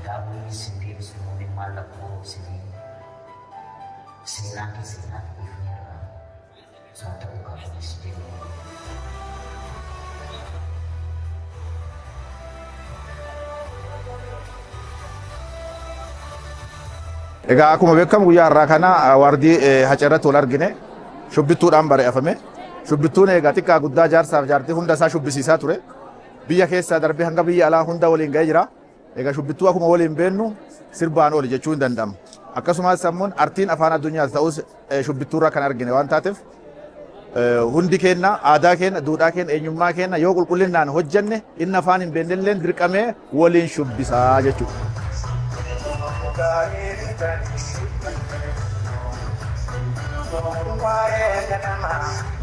Qaamni isin deebisu mallattoo isinii seenaa keessa naaf ifneerra isaa ta'uu qaba jedhu. Egaa akkuma beekamu guyyaa har'aa kana awardii Hacee irratti wal argine shubbittuudhaan bari'afame. Shubbittuun egaa xiqqaa guddaa jaarsaaf jaartii hunda isaa shubbisiisaa ture. Biyya keessaa darbee hanga biyya alaa hunda waliin ga'ee jira. Egaa shubbittuu akkuma waliin beennu sirbaan oli jechuu hin danda'amu. Akkasumas sammuun artiin afaan addunyaa ta'us shubbittuurraa kan argine waan taateef hundi keenya aadaa keenya duudhaa keenya eenyummaa keenya yoo qulqullinaan hojjenne inni afaan hin beennelleen dirqamee waliin shubbisaa jechuudha.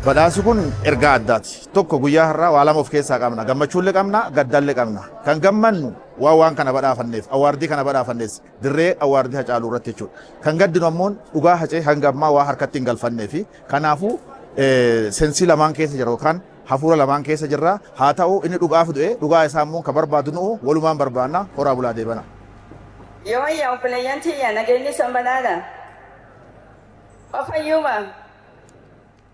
Badhaasi kun ergaa addaati. Tokko guyyaa har'aa waa lama of keessaa qabna. Gammachuullee qabna, gaddallee qabna. Kan gammannu waan kana badhaafanneef, awaardii kana badhaafanneef dirree awaardii Hacaaluu irratti jechuudha. Kan gaddinu ammoo dhugaa Hacee hanga ammaa waa harkatti hin galfanneefi kanaafuu sensii lamaan keessa jira yookaan hafuura lamaan keessa jirra. Haa ta'u inni dhugaaf du'e dhugaa isaa immoo kan barbaadu nu'u walumaan barbaanna horaa bulaa deebana. Yoo yaa obboleeyyan tiyya nageenyi sanbanaadha. Ofayyuma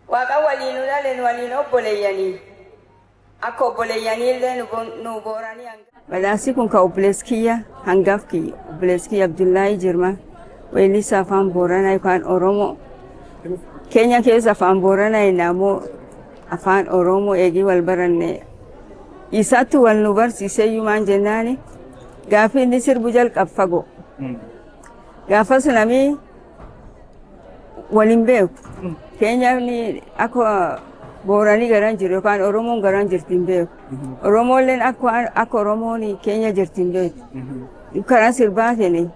waaqa waliin ulaleen waliin obboleeyyanii akka obboleeyyanii illee nu booranii. Badhaasi kun ka obboleessi kiyya hangaaf kiyya obboleessi kiyya Abdullaahii Jirma weellisaa afaan Booranaa yookaan Oromoo. Keenya keessa afaan Booranaa inni afaan Oromoo eegii wal baranne isaatti wal nu barsiisee maan jennaani gaafi inni sirbu jalqab fagoo. Gaafas namni waliin beeku. Keenyaaf akka Booranii garaan jiru yookaan Oromoon garaan jirti hin beeku. Oromoolleen akka Oromoon keenya jirti hin beeku. Karaa sirbaatiin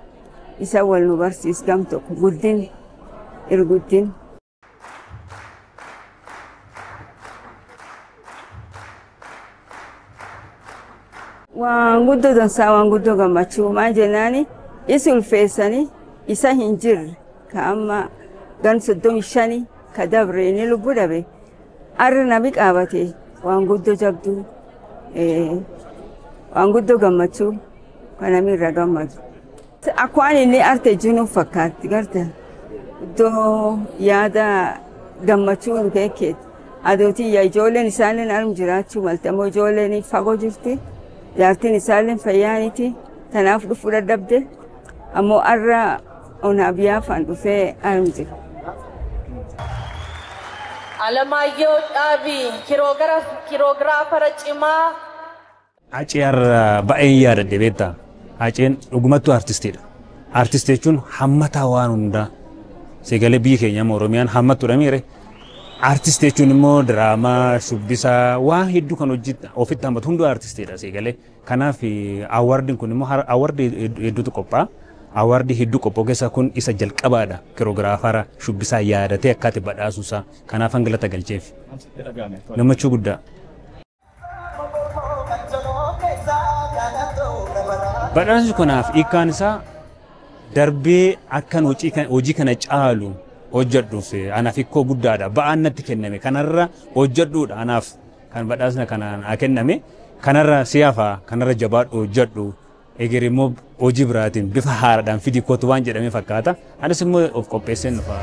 isa wal nu barsiis gam tokko guddin irguddin. Waan guddoo dansaa waan guddoo gammachuu maal jennaani isa ulfeessanii isa hin jirre ka amma gan 35 ka dabre inni lubbuu dhabe arri nami qaabate waan guddoo jabduu waan guddoo gammachuu kan namni irra gammadu. Akkaan inni arte jiru fakkaatti garta iddoo yaada gammachuu nu keekkeeti. Adootii yaa ijoolleen isaalleen arm jiraachuu malte ammoo ijoolleen fagoo jirti. Jaartiin isaalleen fayyaaniti tanaaf dhufuu dadhabde ammoo arra onaa biyyaafaan dhufee arm jira. Alamaayyoo Dhaabii kiroogiraafara cimaa. Hacee har'a baay'een yaadadhe beektaa. Haceen dhugumattuu artistiidha. Artistii jechuun hammataa waan hundaa. Sagalee biyyi keenya Oromiyaan hammattuudha miire. Artistii jechuun immoo diraamaa, shubbisaa waan hedduu kan ofitti hammatu hunduu artistiidha sagalee. Kanaaf awardiin kun immoo awardii hedduutu qophaa'a. Awardii hedduu qophaa'u keessaa kun isa jalqabaadha. Kiroogiraafara shubbisaa yaadatee akkaati badhaasuusaa. Kanaaf galata galcheef. Gammachuu guddaa. Badhaasni kunaaf hiikkaan isaa darbee akkan hojii kana caalu hojjedhuuf anaaf hiikoo guddaadha. Ba'aan natti kenname kanarra hojjedhuudha anaaf kan badhaasni kana kenname kanarra siyaafaa kanarra jabaadhu hojjedhu eger immoo hojii biraatiin bifa haaraadhaan fidii kootu waan jedhame fakkaata. Anis immoo of qopheesseen dhufa.